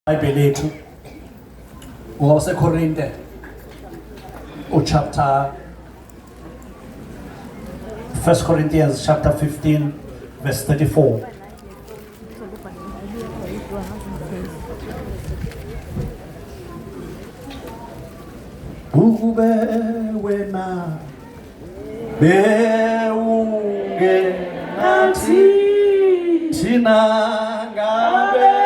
IBhayibheli lethu ngokwaseKorinte uchapter 1 Corinthians chapter 15 verse 34. Ukube wena bewungenathi thina ngabe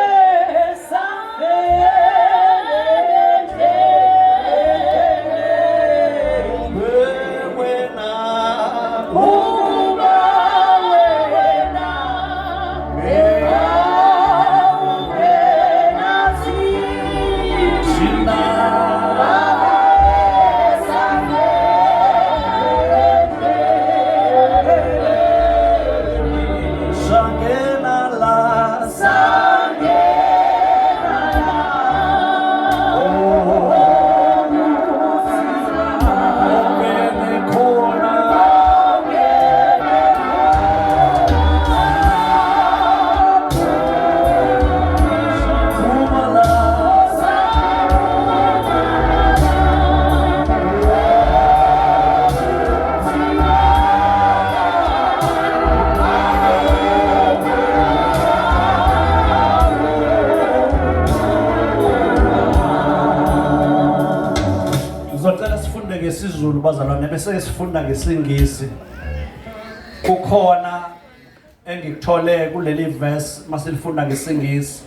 wena Ukuba wena bewungenathi thina sangena la ongene khona saphuma la. Ngizocela sifunde ngesiZulu bazalwane bese sifunda ngesiNgisi. Kukhona engikuthole kuleli verse masilifunda ngesiNgisi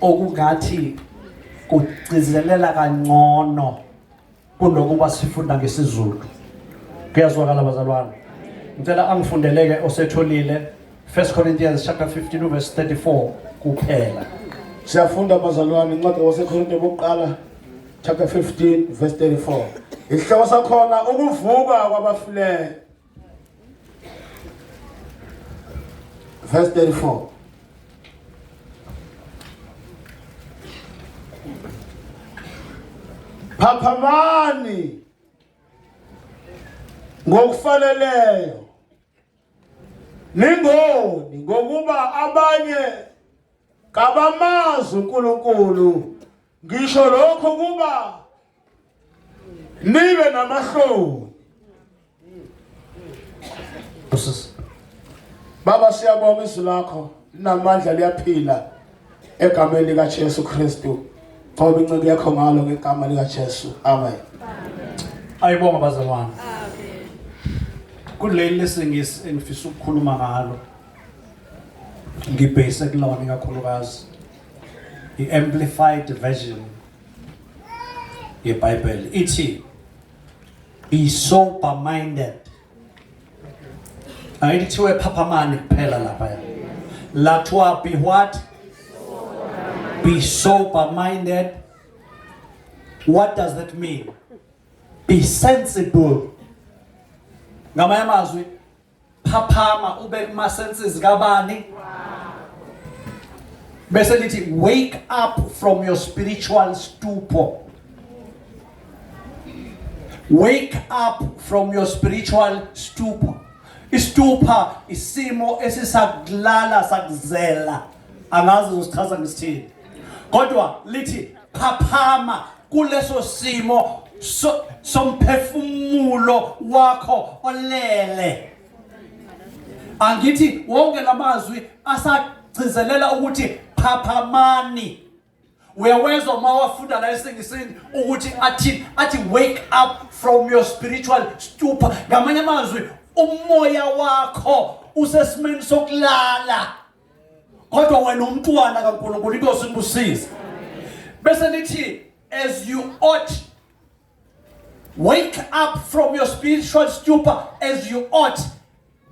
okungathi kugcizelela kangcono kunokuba sifunda ngesiZulu. Kuyazwakala bazalwane. Ngicela angifundeleke osetholile 1 Corinthians chapter 15 verse 34 kuphela. Siyafunda bazalwane incwadi yabaseKorinte bokuqala chapter 15 verse 34. Isihloko sakhona ukuvuka kwabafileyo. Verse 34. Phaphamani ngokufaneleyo ningoni ngokuba abanye kabamazi uNkulunkulu ngisho lokho kuba nibe namahloni. Baba siyabonga izwi lakho linamandla liyaphila egameni lika Jesu Kristu. Gcoba inceku yakho ngalo ngegama lika Jesu. Amen. Ayibonga bazalwane. Amen. Kuleli lesingisi engifisa ukukhuluma ngalo. Ngibhekise kulona ikakhulukazi i-amplified version yeBhayibheli ithi be sober minded. Angithi kuthiwe phaphamani kuphela lapha. La kuthiwa be what? Be sober minded. What does that mean? Be sensible. Ngamanye amazwi phaphama ube kuma senses kabani? Bese lithi wake up from your spiritual stupor. Wake up from your spiritual stupor. Istupha isimo esisakulala sakuzela. Angazi uzichaza ngisithini. Kodwa lithi phaphama kuleso simo somphefumulo wakho olele. Angithi wonke lamazwi asagcizelela ukuthi phaphamani. Uyawezwa uma wafunda la esingisini ukuthi athi athi wake up from your spiritual stupor. Ngamanye amazwi umoya wakho usesimeni sokulala. Kodwa wena umntwana kaNkulunkulu inkosi inkusize. Bese lithi as you ought wake up from your spiritual stupor as you ought.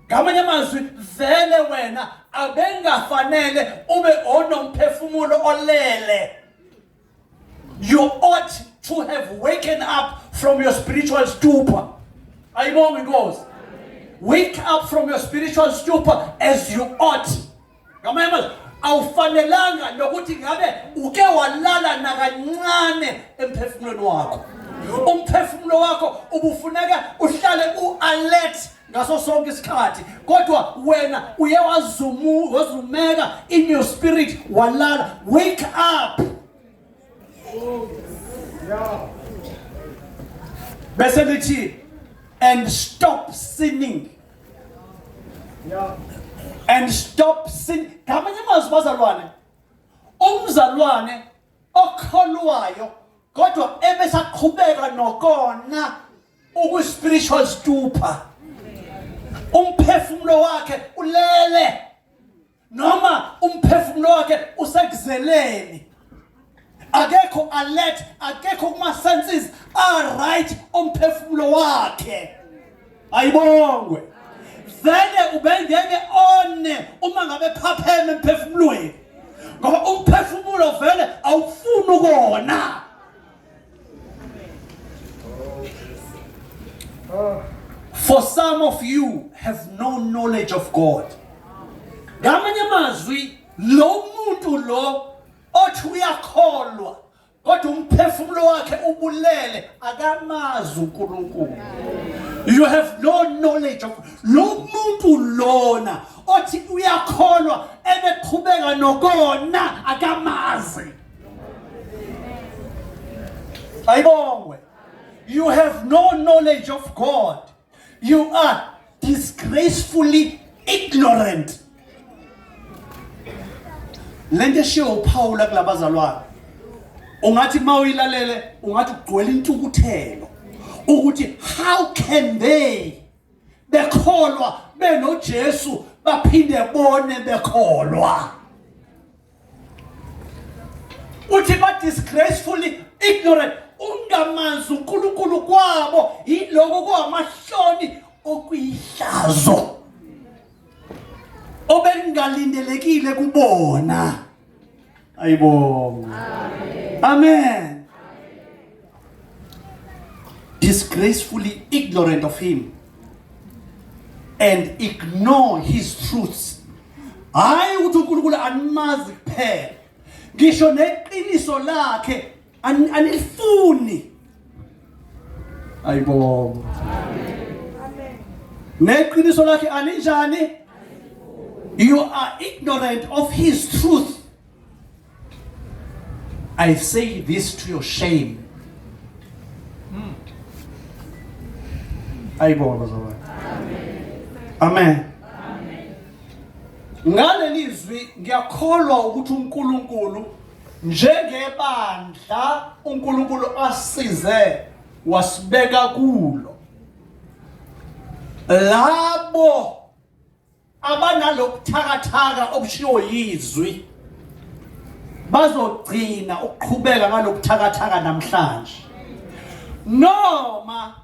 Ngamanye amazwi vele wena abengafanele ube onomphefumulo olele. You ought to have waken up from your spiritual stupor. Ayibonge inkosi. Wake up from your spiritual stupor as you ought. Ngamanye amazwi awufanelanga nokuthi ngabe uke walala nakancane emphefumulweni wakho. Umphefumulo wakho ubufuneka uhlale u-alert ngaso sonke isikhathi kodwa wena uye wazumeka in your spirit walala. Wake up. Bese lithi and stop sinning. Yeah. And stop sin. Ngamanye amazwi bazalwane, umzalwane okholwayo kodwa ebesaqhubeka nokona uku spiritual stupor. Umphefumulo wakhe ulele noma umphefumulo wakhe usekuzeleni. Akekho alert, akekho kuma senses a right omphefumulo wakhe. Ayibongwe. Vele ubengeke one uma ngabe phapheme emphefumulweni. Ngoba umphefumulo vele awufuni ukona. For some of you have no knowledge of God. Ngamanye amazwi lo muntu lo othi uyakholwa kodwa umphefumulo wakhe ubulele akamazi uNkulunkulu. You have no knowledge of lo muntu lona othi uyakholwa ebeqhubeka nokona akamazi. Ayibongwe. You have no knowledge of God. You are disgracefully ignorant. Lento eshiwo uPaul kulabazalwane. Ungathi uma uyilalele ungathi ugcwele intukuthelo ukuthi how can they bekholwa benoJesu baphinde bone bekholwa. Uthi ba disgracefully ignorant ungamazi uNkulunkulu kwabo yiloko kwamahloni okuyihlazo obengalindelekile kubona. Ayibonga. Amen. Amen. Disgracefully ignorant of him and ignore his truths. Hayi ukuthi uNkulunkulu animazi kuphela. Ngisho neqiniso lakhe anilifuni. Ayibonga. Amen. Neqiniso lakhe aninjani? You are ignorant of his truth. I say this to your shame. Ayibonga bazalwane. Amen. Ngaleli zwi ngiyakholwa ukuthi uNkulunkulu njengebandla uNkulunkulu asize wasibeka kulo. Labo abanalobuthakathaka obushiwo yizwi bazogcina ukuqhubeka ngalobuthakathaka namhlanje noma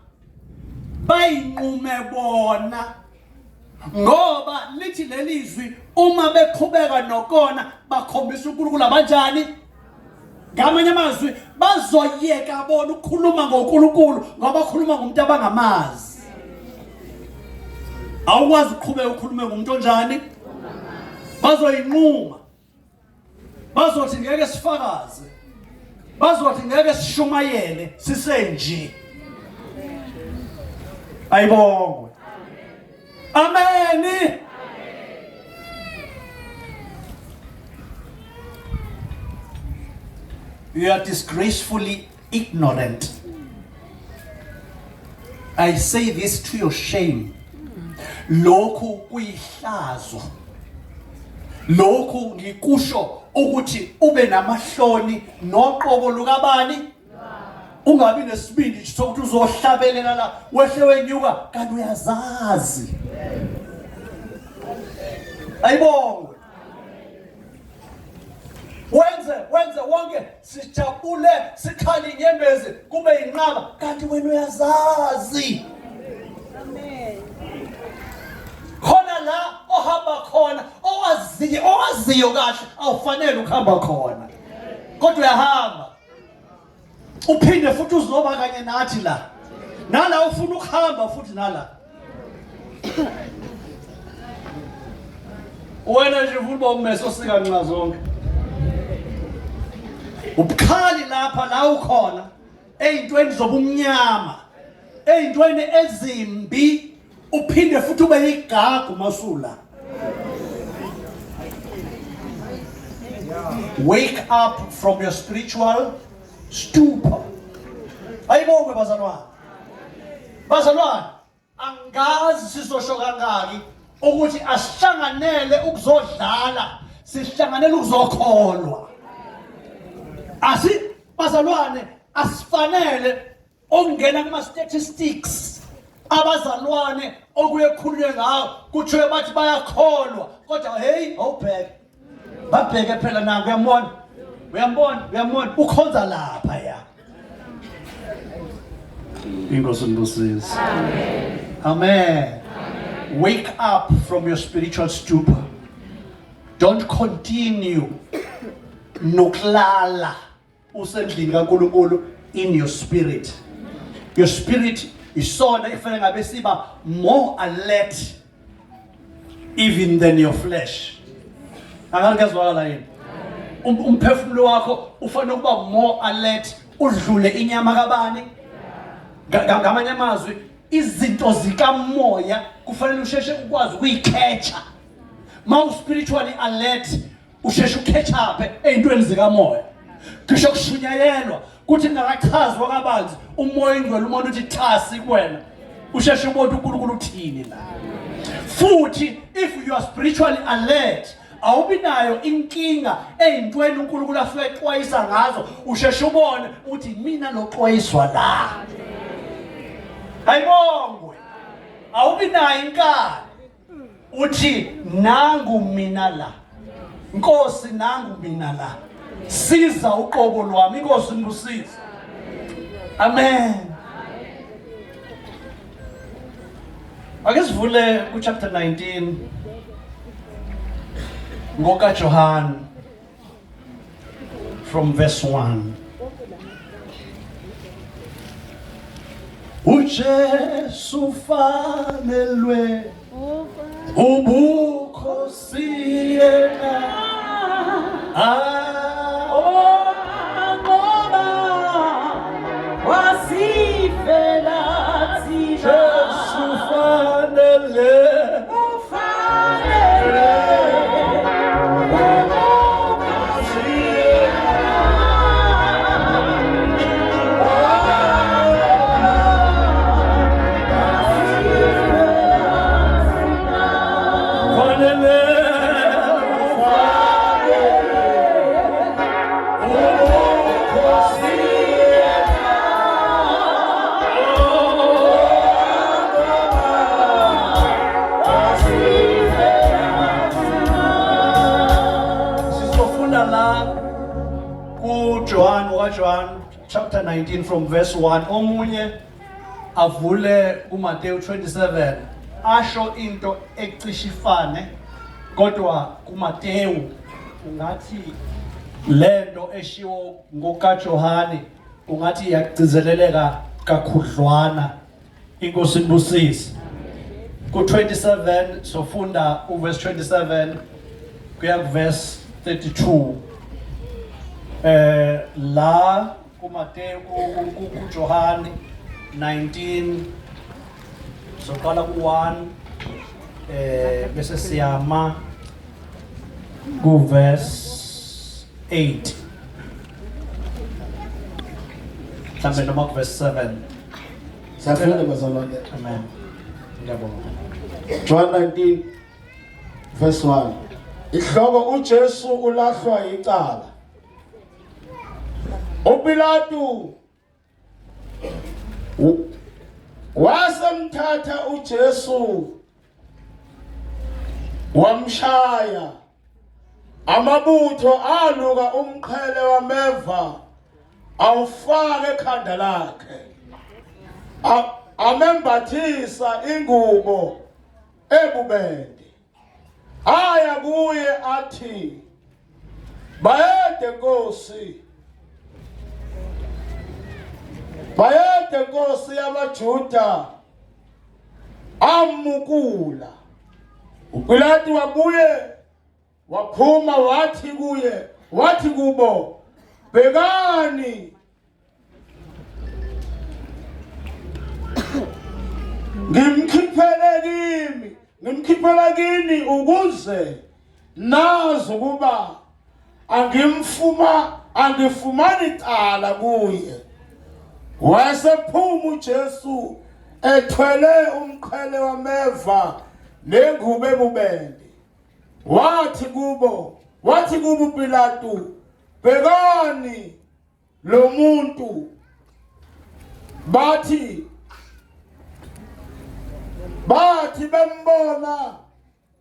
bayinqume bona ngoba lithi lelizwi uma beqhubeka nokona bakhombisa uNkulunkulu abanjani. Ngamanye amazwi bazoyeka bona ukukhuluma ngoNkulunkulu ngoba bakhuluma ngomuntu abangamazi. Awukwazi ukuqhubeka ukhulume ngomuntu onjani? Bazoyinquma. Bazothi ngeke sifakaze. Bazothi ngeke sishumayele sisenje. Ayibongwe. Amen. You are disgracefully ignorant. I say this to your shame. Lokhu kuyihlazo. Lokhu ngikusho ukuthi ube namahloni noqobo lukabani? Ungabi nesibindi sokuthi uzohlabelela la wehle wenyuka kanti uyazazi. Ayibongwe. Wenze wenze wonke sijabule sikhale inyembezi kube inqaba kanti wena uyazazi. Amen. Khona la ohamba khona owaziyo owaziyo kahle awufanele ukuhamba khona. Kodwa uyahamba. Uphinde futhi uzoba kanye nathi la. Nala ufuna ukuhamba futhi nala. Wena nje ufuna uba umese osika nxa zonke. Ubukhali lapha la ukhona eyintweni zobumnyama, eyintweni ezimbi uphinde futhi ube yigagu masula. Wake up from your spiritual stupor. Ayibongwe bazalwane. Bazalwane, angazi sizosho kangaki ukuthi asihlanganele ukuzodlala, sihlanganele ukuzokholwa. Asi bazalwane asifanele okungena kuma statistics abazalwane okuye khulunywe ngawo kuthiwe bathi bayakholwa kodwa hey awubheke babheke phela nangu uyambona uyambona uyambona ukhonza lapha ya inkosi nibusise amen amen wake up from your spiritual stupor don't continue nokulala usendlini kaNkuluNkulu in your spirit your spirit isona ifanele ngabe siba more alert even than your flesh angazi kuyazwakala yini um, umphefumulo wakho ufanele ukuba more alert udlule inyama kabani ngamanye amazwi izinto zikamoya kufanele usheshe ukwazi ukuyikhetha ma u-spiritually alert usheshe ucatch up ey'ntweni zikamoya ngisho kushunyayelwa kuthi kungakachazwa kabanzi umoya ingcwele umuntu uthi thasi kuwena usheshe ubone uNkulunkulu uthini la futhi if you are spiritually alert awubi nayo inkinga ey'ntweni uNkulunkulu asuke exwayisa ngazo usheshe ubone ukuthi mina loxwayiswa la ayibongwe awubi nayo inkani uthi nangu mina la Nkosi nangu mina la siza uqobo lwami inkosi nibusise amen ake sivule ku chapter 19 ngoka Johan from verse 1 uJesu fanelwe ubukhosi yena ah oh ngoba wasifela thina Jesu fanele ufanele Sizofunda la kuJohn waJohn chapter 19 from verse 1 omunye avule kuMateyu 27 asho into ecishe ifane kodwa kuMateyu ungathi lento eshiwo ngokaJohane ungathi iyagcizeleleka kakhudlwana inkosi ibusise ku-27 sofunda uverse 27 kuya kuverse 32 eh la kuMateyu kuJohane 19 soqala ku-1 eh bese siyama kuverse 8 mhlambe noma kuverse 7 Siyafunda bazalwane. Amen. Ngiyabonga. John 19 verse 1. Ihloko uJesu ulahlwa icala. UPilatu wasemthatha uJesu wamshaya amabutho aluka umqhele wameva awufake ekhanda lakhe amembathisa ingubo ebubende aya kuye athi bayede nkosi bayede nkosi yamajuda amukula uPilatu wabuye waphuma wathi kuye wathi kubo bhekani ngimkhiphele kimi ngimkhiphela kini ukuze nazi ukuba angimfuma angifumani cala kuye. Wayesephuma uJesu ethwele umqhele wameva nengubo ebubende. Wathi kubo, wathi kubo uPilatu, bhekani lo muntu. Bathi bathi bembona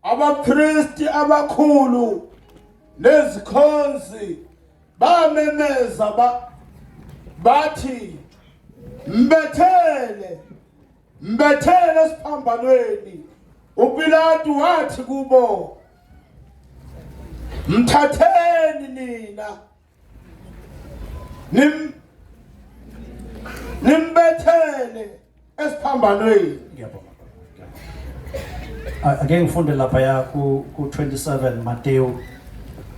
Abapristi abakhulu nezikhonzi bamemeza ba, bathi mbethele mbethele esiphambanweni. uPilatu wathi kubo, mthatheni nina nim nimbethele esiphambanweni. Ngiyabonga. Ake ngifunde lapha ya ku 27 Matthew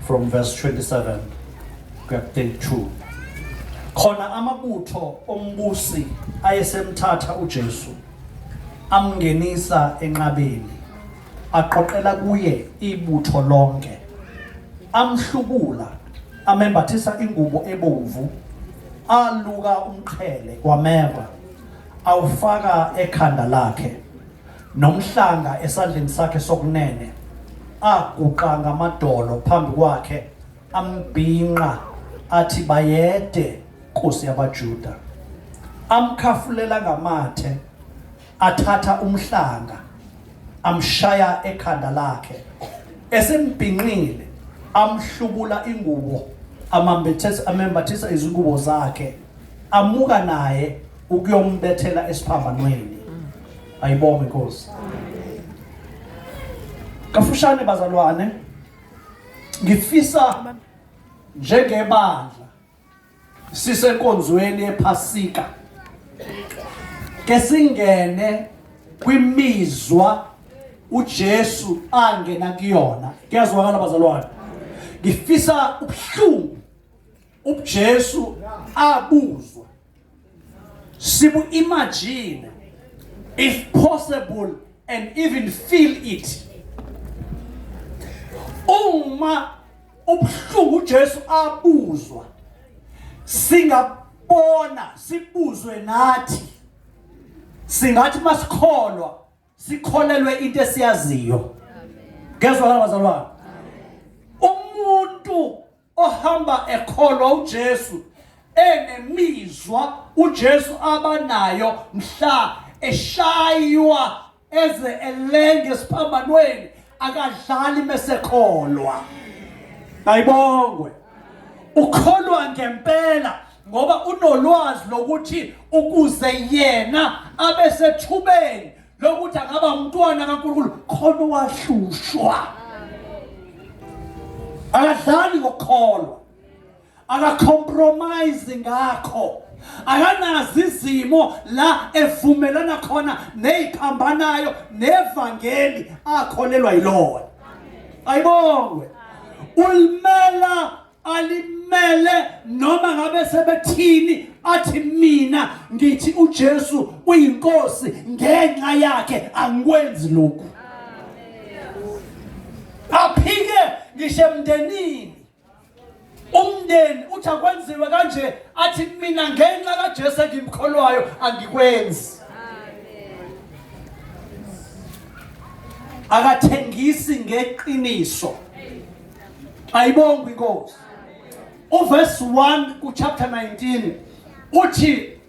from verse 27 kuya 32. Khona amabutho ombusi ayesemthatha uJesu amngenisa enqabeni aqoqela kuye ibutho lonke amhlubula amembathisa ingubo ebomvu aluka umqhele wameva awufaka ekhanda lakhe nomhlanga esandleni sakhe sokunene aguqa ngamadolo phambi kwakhe ambhinqa athi bayede nkosi yabaJuda amkhafulela ngamathe athatha umhlanga amshaya ekhanda lakhe esembhinqile amhlubula ingubo amambathisa amembathisa izingubo zakhe amuka naye ukuyombethela esiphambanweni. Ayibonge inkosi. Kafushane bazalwane, ngifisa njengebandla sisenkonzweni yePhasika ke singene kwimizwa uJesu angena kuyona. Kuyazwakala bazalwane? Ngifisa ubuhlungu uJesu abuzwa sibu imagine if possible and even feel it. Uma ubuhlungu uJesu abuzwa singabona sibuzwe nathi, singathi masikholwa sikholelwe into esiyaziyo. Ngezwa bazalwane, umuntu ohamba ekholwa uJesu enemizwa uJesu abanayo mhla eshaywa eze elenge esiphambanweni, akadlali mesekholwa. Ayibongwe. Ukholwa ngempela ngoba unolwazi lokuthi ukuze yena abe sethubeni lokuthi angaba umntwana kaNkulunkulu khona wahlushwa. Akadlali ngokukholwa, akacompromise ngakho, akanazi izimo la evumelana khona neziphambanayo nevangeli akholelwa yilona. Ayibongwe. Ulimela alimele noma ngabe sebethini, athi mina ngithi uJesu uyinkosi, ngenxa yakhe angikwenzi lokhu. Aphike ngisho emndenini, umndeni uthi akwenziwe kanje, athi mina ngenxa kaJesu engimkholwayo angikwenzi. Akathengisi ngeqiniso. Ayibongwe inkosi. Uverse 1 kuchapter 19 uthi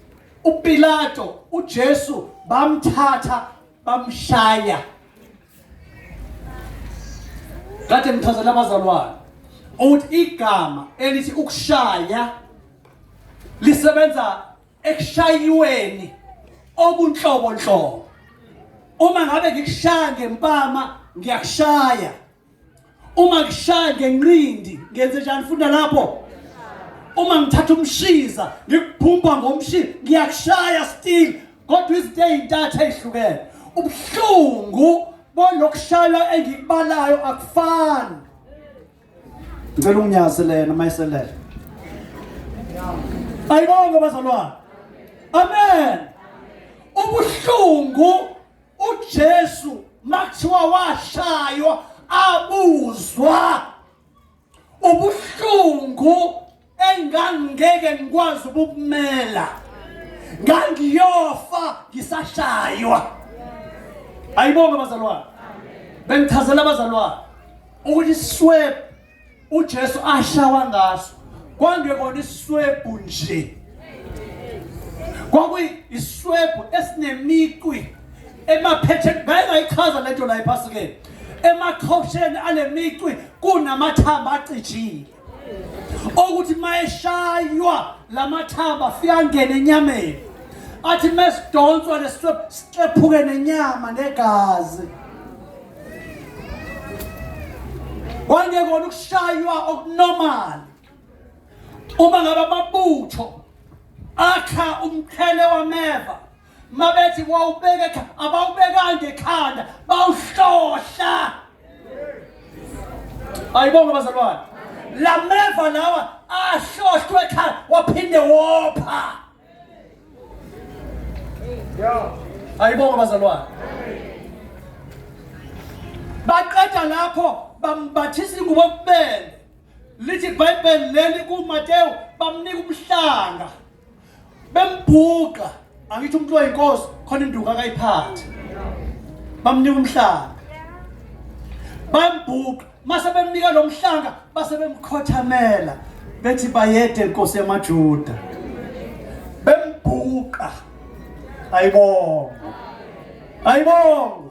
uPilato uJesu bamthatha bamshaya. Kade ngichazela abazalwane ukuthi igama elithi ukushaya lisebenza ekushayiweni okunhlobonhlobo. Uma ngabe ngikushaya ngempama ngiyakushaya, uma ngishaya ngenqindi ngenze njani? Funda lapho. Uma ngithatha umshiza ngikuphumpa ngomshiza ngiyakushaya still, kodwa izinto ezintathu ezihlukene. Ubuhlungu bolokushaywa engikubalayo akufani. Ngicela unginyaze lena mayiselele. Ayibonge bazalwane. Amen. Ubuhlungu uJesu makuthiwa washaywa abuzwa ubuhlungu engangeke ngikwazi ukukumela. Ngangiyofa ngisashaywa. Ayibonge bazalwane. Bengichazela abazalwane ukuthi iswebhu uJesu ashawa ngaso kwangekona iswebhu nje. Kwakuyiswebhu esinemiqwi emaphetheni ngake ngayichaza lento la ephasikeni. Emachosheni alemiqwi kunamathambo acijile. Okuthi mayeshaywa lamathamba afika angene enyameni. Athi mesidonswa leswebhu sixephuke nenyama negazi. Kwangekona ukushaywa okunormal. Uma ngabe amabutho akha umqhele wameva mabethi wawubeka ekhanda abawubekanga ekhanda bawuhlohla. Ayibonga bazalwane. Lameva lawa ahlohlwe ekhanda waphinde wopha. Ayibonga bazalwane. Baqeda lapho bambathisa ingubo kubele. Lithi iBhayibheli leli kuMateyu bamnika umhlanga. Bembhuqa angithi umuntu oyinkosi khona induku akayiphathe. Bamnika umhlanga. Bambhuqa mase bemnika lo mhlanga base bemkhothamela bethi bayede inkosi yamaJuda. Bembhuqa. Ayibonga. Ayibonga.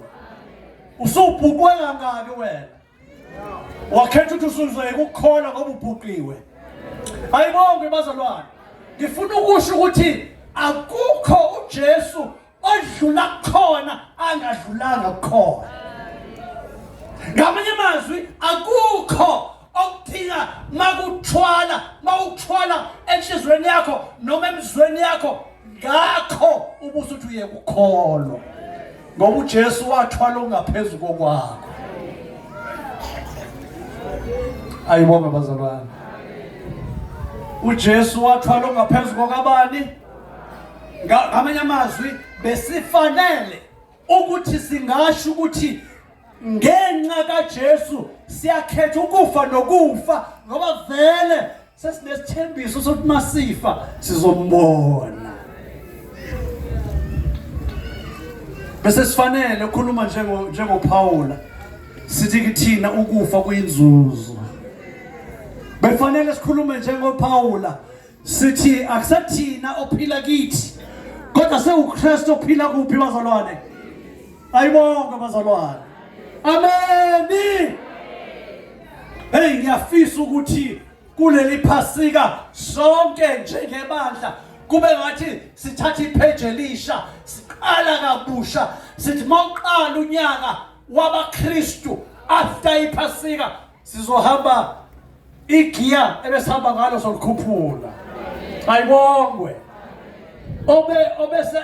Usubhuqwe kangaki wena? Wakhetha ukuthi usuzoyeka ukukholwa ngoba ubhuqiwe. Ayibonge bazalwane. Ngifuna ukusho ukuthi akukho uJesu odlula kukhona angadlulanga kukhona. Ngamanye amazwi akukho okudinga makuthwala mawuthwala enhlizweni yakho noma emzweni yakho ngakho ubusuthi uye kukholwa. Ngoba uJesu wathwala okungaphezu kokwakho. Ayibonga bazalwane. uJesu wathwala okungaphezu kokabani? Ngamanye amazwi besifanele ukuthi singasho ukuthi ngenxa kaJesu siyakhetha ukufa nokufa ngoba vele sesinesithembiso sokuthi masifa sizombona. Bese sifanele ukukhuluma njengo njengoPaula sithi kithina ukufa kuyinzuzo. Befanele sikhulume njengoPaula sithi akusathina ophila kithi kodwa sewuKristu ophila kuphi bazalwane. Ayibonke bazalwane. Amen. Hey ngiyafisa ukuthi kuleli Phasika sonke njengebandla kube ngathi sithatha ipage elisha siqala kabusha sithi mawuqala unyaka wabaKristu after iPhasika sizohamba igiya ebesihamba ngalo solikhuphula. Ayibongwe. Obe obese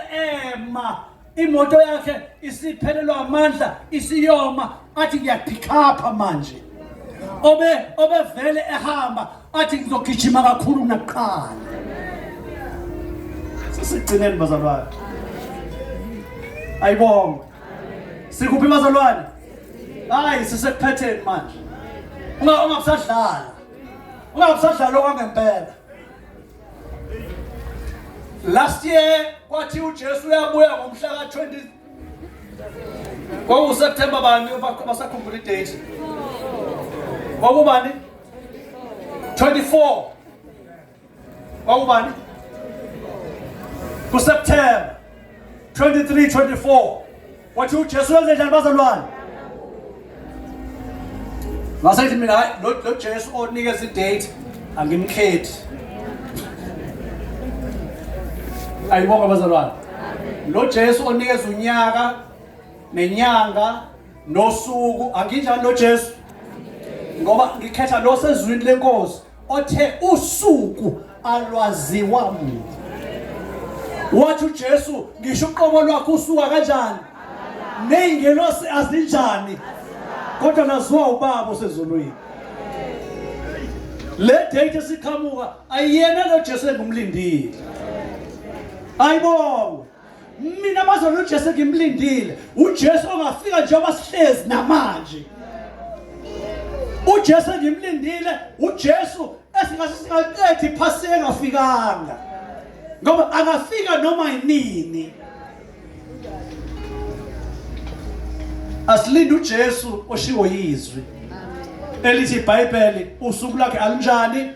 ema imoto yakhe isiphelelwa amandla isiyoma athi ngiyaphikapha manje. Obe obevele ehamba athi ngizogijima kakhulu kunakuqala. Sesigcineni bazalwane. Ayibongwe. Sikuphi bazalwane? Hayi sisekuphetheni manje. Unga ungabusadlala. Ungabusadlala okwangempela. Last year kwathi uJesu uyabuya ngomhla ka-20 kwaku September bani basakhumbula idate. Kwakubani? 24. Kwakubani? KuSeptember 23 24. Wathi uJesu wenze njani bazalwane? Ngase mina hayi lo lo Jesu onikeza idate angimkhethi. Ayibonga bazalwane. Lo Jesu onikeza unyaka nenyanga nosuku anginjani lo Jesu? Ngoba ngikhetha lo sezwini lenkosi othe usuku alwaziwa muntu. Wathi uJesu ngisho uqobo lwakho usuka kanjani? Nezingelosi azinjani? Kodwa laziwa ubaba osezulwini. Le date esiqhamuka ayiyena lo Jesu engumlindile. Ayibongwe. Mina bazona uJesu ngimlindile. uJesu ongafika njengoba sihlezi namanje. uJesu ngimlindile, uJesu esingase singaqedi iphasika engafikanga. Ngoba angafika noma yinini. Asilinde uJesu oshiwo yizwi. Elithi iBhayibheli usuku lwakhe alunjani?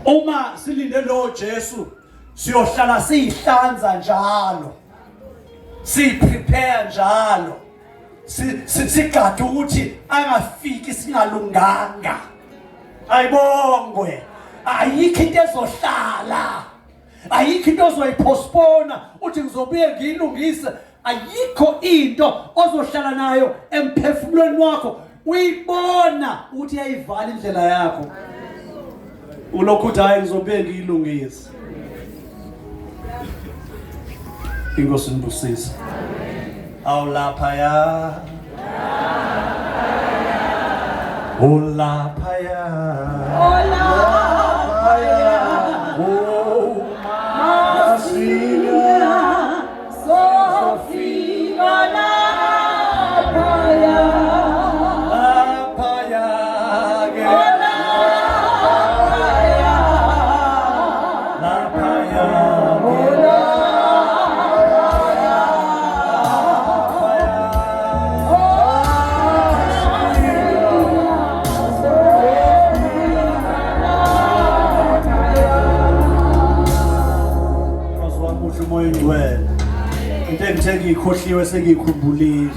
Uma silinde lo Jesu siyohlala siyihlanza njalo. Siprepare njalo. Sigade ukuthi angafiki singalunganga. Ayibongwe. Ayikho into ezohlala. Ayikho into ozoyipostpone uthi ngizobuye ngiyilungise. Ayikho into ozohlala nayo emphefumulweni wakho uyibona ukuthi iyayivala indlela yakho. Ulokhu uthi hayi ngizobuye ngiyilungise. Inkosi nibusise. Awulaphaya. Ulaphaya. Olaphaya. Oh, Masinya sofika laphaya. laphaya ke. Olaphaya. Laphaya ke. Wazi wami uhle umoya oyingcwele. Into engithe ngiyikhohliwe sengiyikhumbulile.